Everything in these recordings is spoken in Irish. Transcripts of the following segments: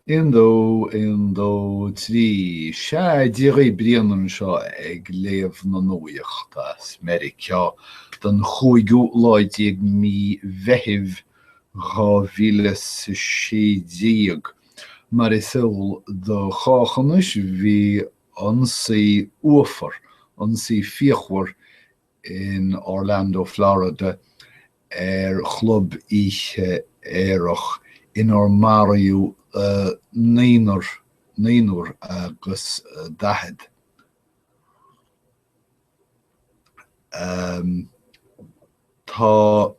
Aon dó, aon dó, trí. Sea, Dia dhaoibh, Brian anseo ag léamh na nuachta as Meiriceá don chúigiú lá déag mí Mheithimh 2016. Mar is eol do chách anois, bhí ionsaí uafar, ionsaí fíochmhar in Orlando, Florida ar chlub oíche aerach inar maraíodh naonúr, naonúr agus 40. Tá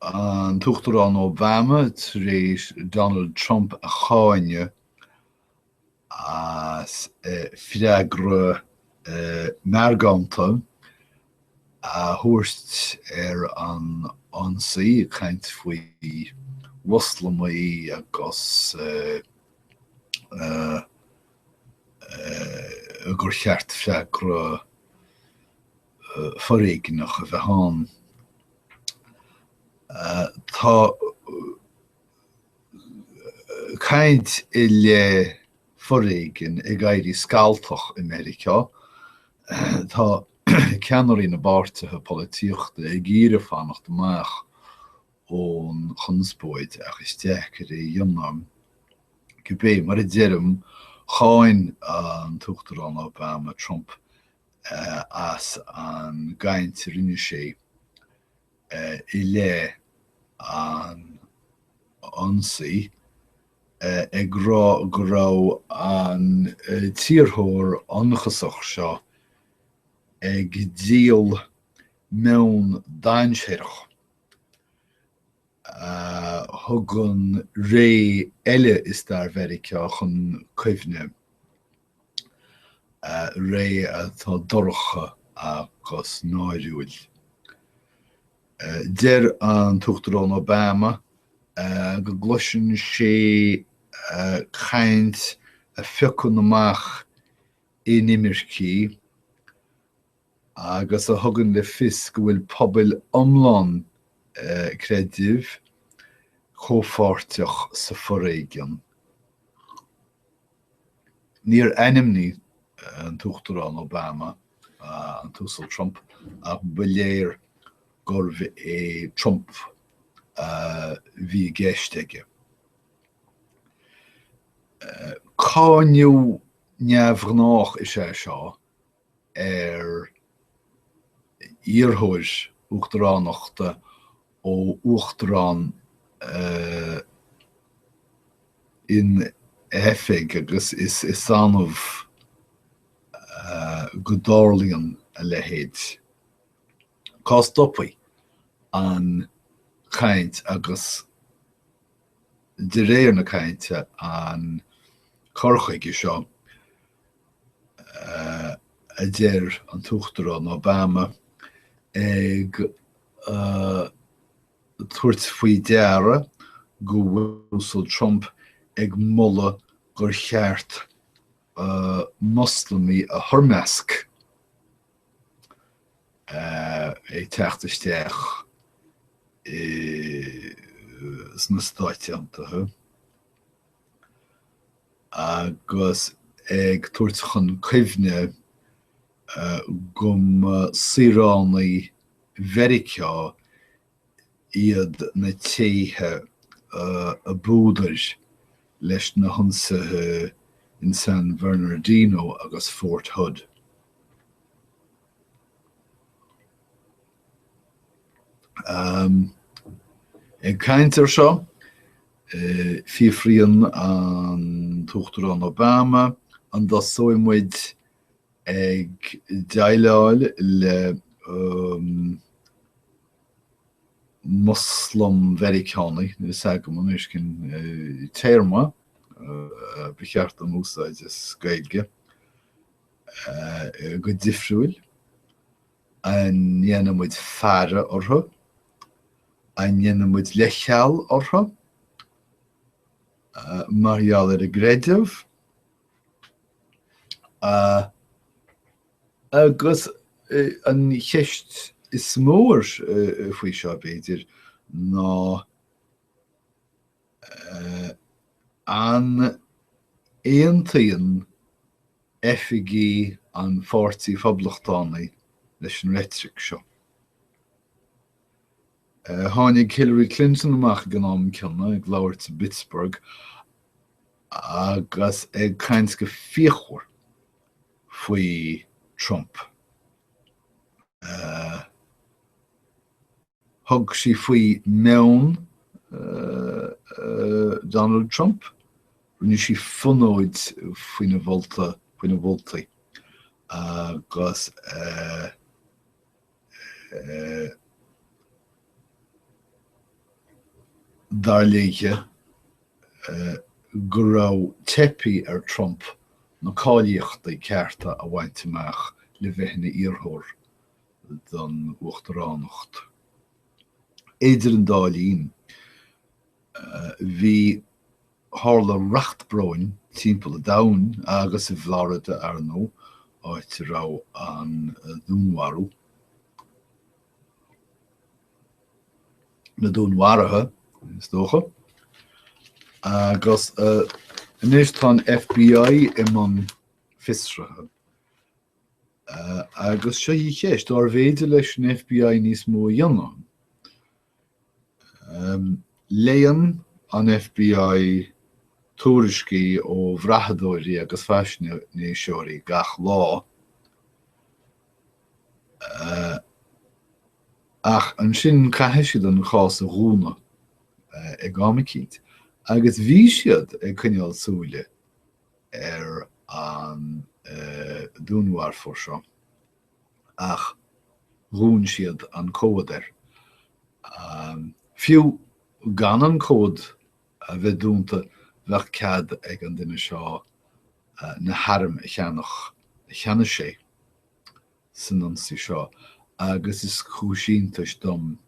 an tUachtarán Obama tar éis Donald Trump a cháineadh as freagra meargánta a thabhairt ar an ionsaí, ag caint faoi Mhoslamaigh agus gur cheart freagra foréigneach a bheith ann. Tá caint i leith foréigin ag éirí scalltach i Meiriceá. Tá ceannairí na bpáirtithe polaitíochta ag iarraidh fanacht amach ón chonspóid ach is deacair é a dhéanamh. Cibé mar a deirim, cháin an tUachtarán Obama Trump as an gcaint a rinne sé i leith an ionsaí, ag rá go raibh an t-iarrthóir ionchasach seo ag díol meon dainséarach a thugann ré eile i stair Mheiriceá chun cuimhne, ré atá dorcha agus náiriúil. Deir an tUachtarán Obama go gcloiseann sé caint a phiocann amach inimircigh agus a thugann le fios go bhfuil pobail iomlán creidimh comhpháirteach sa foréigean. Níor ainmnigh an tUachtarán Obama an tUasal Trump ach ba léir gurbh é Trump a bhí i gceist aige. Cáineadh neamhghnách is ea seo ar iarrthóir uachtaránachta ó uachtarán in oifig agus is annamh go dtarlaíonn a leithéid. Cá stopfaidh an chaint agus, de réir na cainte, an cur chuige seo? a deir an tUachtarán Obama, ag tabhairt faoi deara go bhfuil an tUasal Trump ag moladh gur cheart Moslamaigh a thoirmeasc ag teacht isteach sna Stáit Aontaithe. agus ag tabhairt chun cuimhne go mba saoránaigh Mheiriceá iad na tréithe a b'údar leis na hionsaithe in San Bernardino agus Fort Hood. Ag caint air seo, fiafraíonn an tUachtarán Obama an dtosóidh muid ag déileáil le Moslam-Mheiriceánaigh, níl a fhios agam anois cén téarma ba cheart dom úsáid as Gaeilge, go difriúil. An ndéanfaidh muid faire orthu? An ndéanfaidh muid leithcheal orthu mar gheall ar a gcreideamh? Agus an cheist is mó faoi seo, b'fhéidir, ná an. Aontaíonn oifigigh an Pháirtí Phoblachtánaigh leis an reitric seo. Tháinig Hillary Clinton amach ag an am céanna, ag labhairt i bPittsburgh agus ag caint go fíochmhar faoi Trump. Thug sí faoi meon Donald Trump, rinne sí fonóid faoina mholta, faoina mholtaí agus dar léithe go raibh teipthe ar Trump na cáilíochtaí cearta a bhaint amach le bheith ina iarrthóir. don uachtaránacht. Idir an dá linn, bhí, tharla racht bróin timpeall an domhain agus i bhFlorida, ar ndóigh, áit a raibh an dúnmharú, na dúnmharuithe, is dócha. Agus anois tá an FBI i mbun fiosraithe. Agus seo í an cheist, arbh fhéidir leis an FBI níos mó a dhéanamh? Léann an FBI tuairiscí ó bhrathadóirí agus faisnéiseoirí gach lá, ach ansin caithfidh siad an cás a dhúnadh ag am eicínt. Agus bhí siad ag coinneáil súile ar an dúnmharfóir seo ach dhún siad an comhad air. Fiú gan an comhad a bheith dúnta bheadh cead ag an duine seo na hairm a cheannach a cheannaigh sé san ionsaí seo agus is cúis iontais dom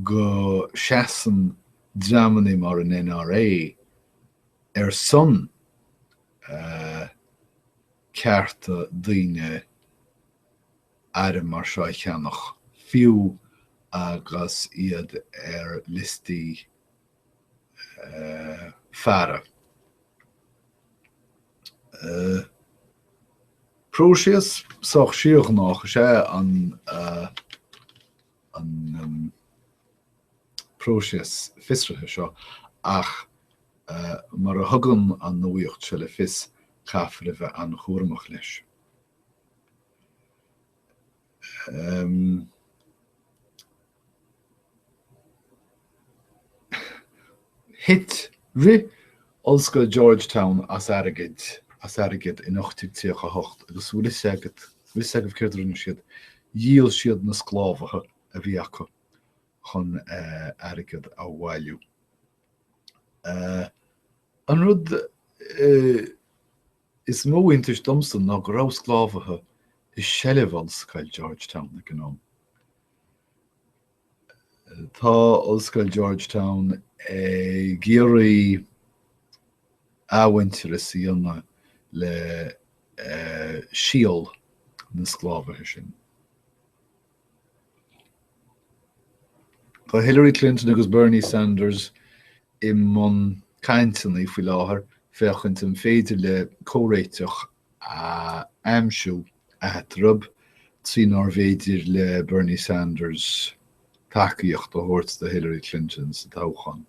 go seasann dreamanna mar an NRA ar son cearta daoine airm mar seo a cheannach, fiú agus iad ar liostaí faire. Próiseas sách síorghnách is ea an próiseas fiosraithe seo ach mar a thugann an nuaíocht seo le fios, caithfear a bheith an-chúramach leis. Thit, rith Ollscoil Georgetown as airgead as airgead in 1838 agus bhfuil fhios agat, bhfuil fhios agaibh céard a rinne siad? Dhíol siad na sclábhaithe a bhí acu chun airgead a bhailiú. An rud is mó iontais domsa ná go raibh sclábhaithe i seilbh Ollscoil Georgetown ag an am. Tá Ollscoil Georgetown ag iarraidh athmhuintearas a dhéanamh le síol na sclábhaithe sin. Tá Hillary Clinton agus Bernie Sanders i mbun cainteanna faoi láthair féachaint an féidir le comhréiteach a aimsiú eatarthu trínár bhféidir le Bernie Sanders tacaíocht a thabhairt do Hillary Clinton sa toghchán.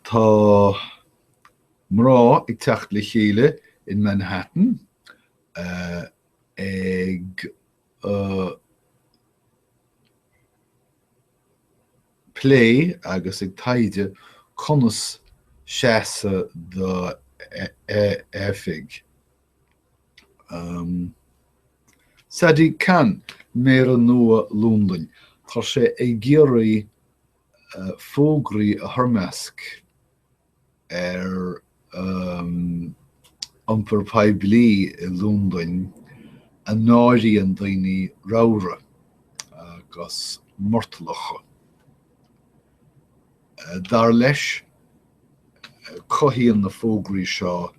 Tá mná ag teacht le chéile in Manhattan ag plé agus ag taighde conas seasamh d'oifig. Sadiq Khan, Méara nua Londain, tá sé ag iarraidh fógraí a thoirmeasc ar iompar poiblí i Londain a náiríonn daoine ramhra agus murtallacha. Dar leis, cothaíonn na fógraí seo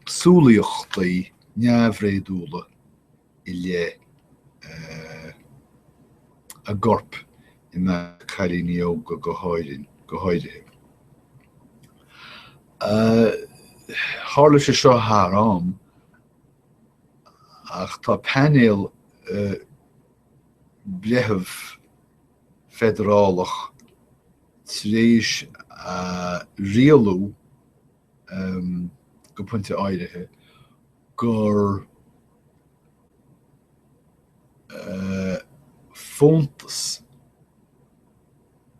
samhlaíochtaí neamhréadúla i leith a gcorp. i measc cailíní óga go háirithe. Tharla sé seo thar am ach tá painéal breitheamh feidearálach tar éis a rialú go pointe áirithe gur fóntas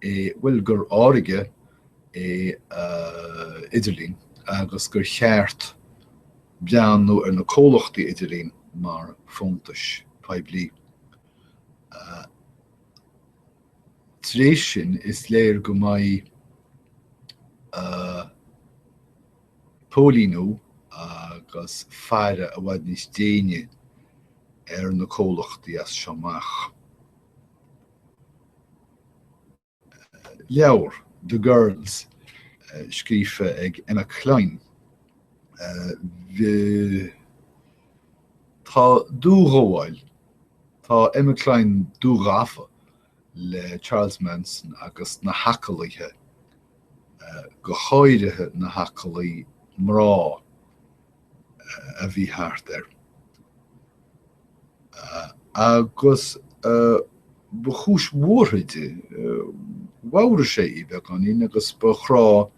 é, bhuel, gur áirge é idirlíon agus gur cheart breathnú ar na comhlachtaí idirlín mar fóntais poiblí. Tar éis sin, is léir go mbeidh póilíniú agus faire i bhfad níos déine ar na comhlachtaí as seo amach. Leabhar, The Girls, scríofa ag Emma Cline. Tá dúghabháil, tá Emma Cline dúghafa le Charles Manson agus na hacalaithe, go háirithe na hacalaí mná a bhí thart air. Agus ba chúis bhuartha di, mheabhraigh sé í beagáinín agus ba chrá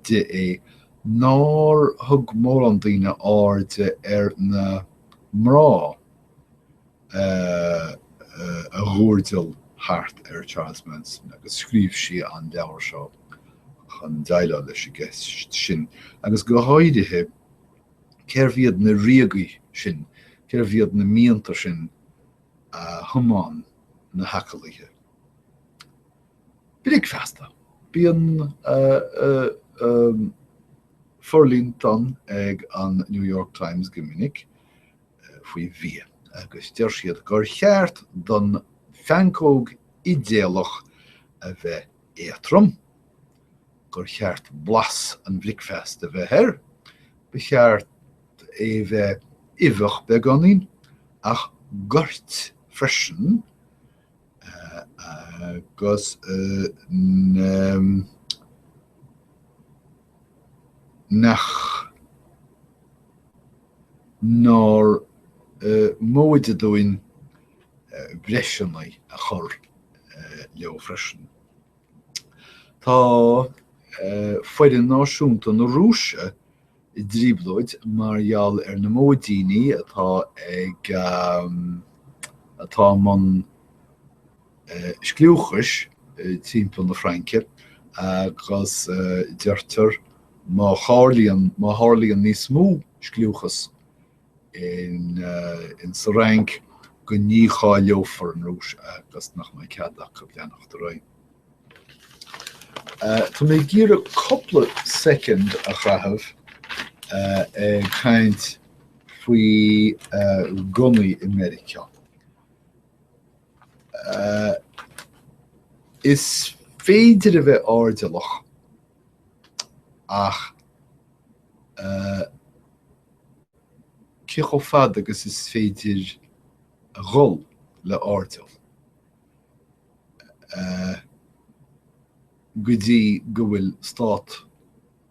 di é nár thug mórán daoine aird ar na mná a ghuairdeall thart ar Charles Manson agus scríobh sí an leabhar seo chun déileáil leis an gceist sin agus go háirithe cérbh iad na ríogaí sin, cérbh iad na mianta sin a thiomáin na hacalaithe. Bricfeasta. Bíonn forlíontán ag an New York Times go minic faoi bhia agus deir siad gur cheart don phancóg idéalach a bheith éadrom, gur cheart blas an bhricfeasta a bheith air, ba cheart é bheith uibheach beagáinín ach goirt freisin agus nach nár móide dúinn breiseanna a chur leo freisin. Tá foireann náisiúnta na Rúise i dtrioblóid mar gheall ar na móidíní atá ag atá i mbun scliúchais timpeall na Fraince agus deirtear má tharlaíonn má tharlaíonn níos mó scliúchas in sa Fhrainc go ndícháileofar an Rúis agus nach mbeidh cead acu leanacht ar aghaidh. Tá mé ag iarraidh cúpla soicind a chaitheamh ag caint faoi gunnaí i Meiriceá. Is féidir a bheith airdeallach ach cé chomh fada agus is féidir a dhul le airdeall? Go dtí go bhfuil stát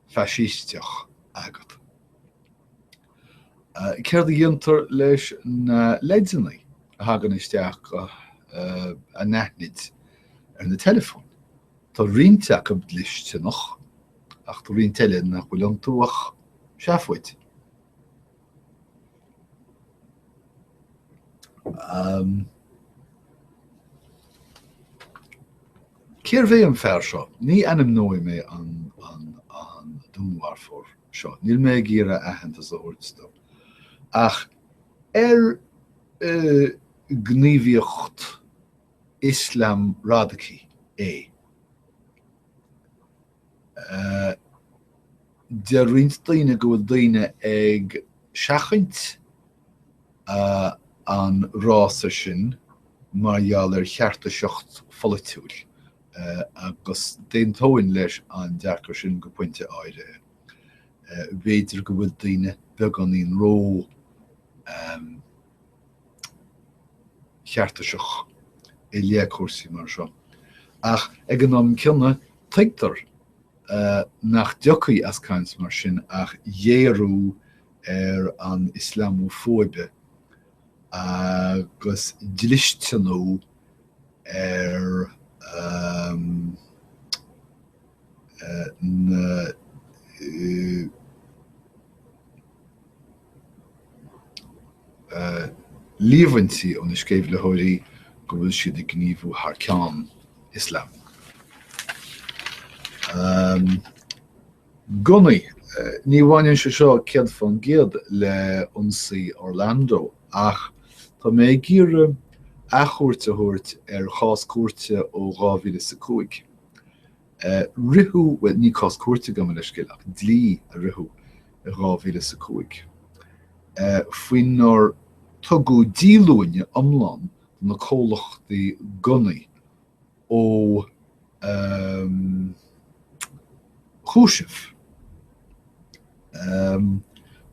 faisisteach agat. Céard a dhéantar leis na leideanna a thagann isteach go hanaithnid ar na teileafóin? Tá roinnt acu dlisteanach ach tá roinnt eile nach bhfuil iontu ach seafóid. Cérbh é an fear seo? Ní ainmneoidh mé an dúnmharfóir seo, níl mé ag iarraidh aitheantas a thabhairt dó. Ach ar gníomhaíocht Ioslam radacaí é? Deir roinnt daoine go bhfuil daoine ag seachaint an fhrása sin mar gheall ar cheartaiseacht pholaitiúil, agus d'aontóinn leis an dearcadh sin go pointe áirithe. B'fhéidir go bhfuil daoine beagáinín ró cheartaiseach i leith cúrsaí mar seo. Ach ag an am céanna, tuigtear nach dtiocfaidh as caint mar sin ach géarú ar an Ioslamafóibe agus dlisteanú ar na líomhaintí ó na sceimhlitheoirí go bhfuil siad ag gníomhú thar ceann Ioslam. Gunnaí, Ní bhaineann sé seo 100% le ionsaí Orlando ach tá mé ag iarraidh athchuairt a thabhairt ar chás cúirte ó 2005. Ritheadh, bhuel ní cás cúirte gabh mo leithscéal ach dlí a ritheadh i 2005 faoinar tugadh díolúine iomlán do na comhlachtaí gunnaí ó chúiseamh.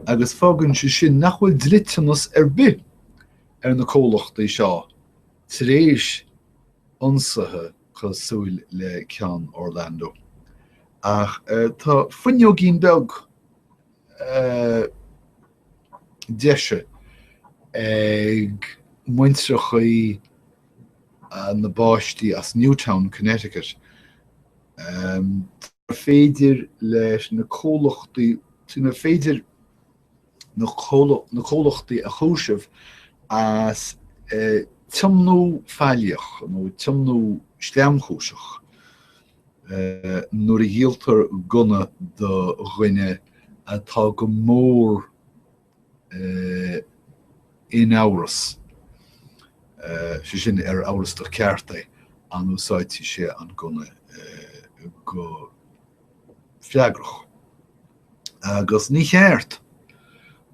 Agus fágann sé sin nach bhfuil dliteanas ar bith ar na comhlachtaí seo tar éis ionsaithe cosúil le ceann Orlando. Ach tá fuinneoigín beag deise ag muintreachaí na bpáistí as Newtown, Connecticut. Tá féidir leis na comhlachtaí, trínar féidir na comhlachtaí a chúiseamh as tiomnú faillíoch nó tiomnú sleamchúiseach nuair a dhíoltar gunna do dhuine atá go mór in amhras, sé sin, ar amhrastach ceart é, an úsáidfidh sé an gunna go freagrach. Agus ní cheart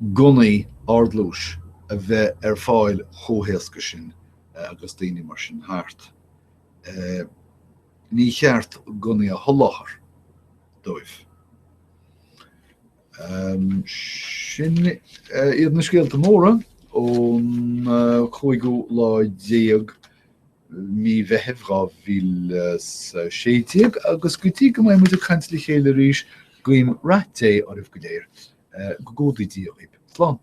gunnaí ardluais a bheith ar fáil chomh héasca sin agus daoine mar sin thart. Ní cheart gunnaí a sholáthar dóibh. Sin iad na scéalta móra ón cúigiú lá déag mí Mheithimh 2016 agus go dtí go mbeidh muid ag caint le chéile arís, guím rath Dé oraibh go léir. Go gcumhdaí Dia dhaoibh. Slán.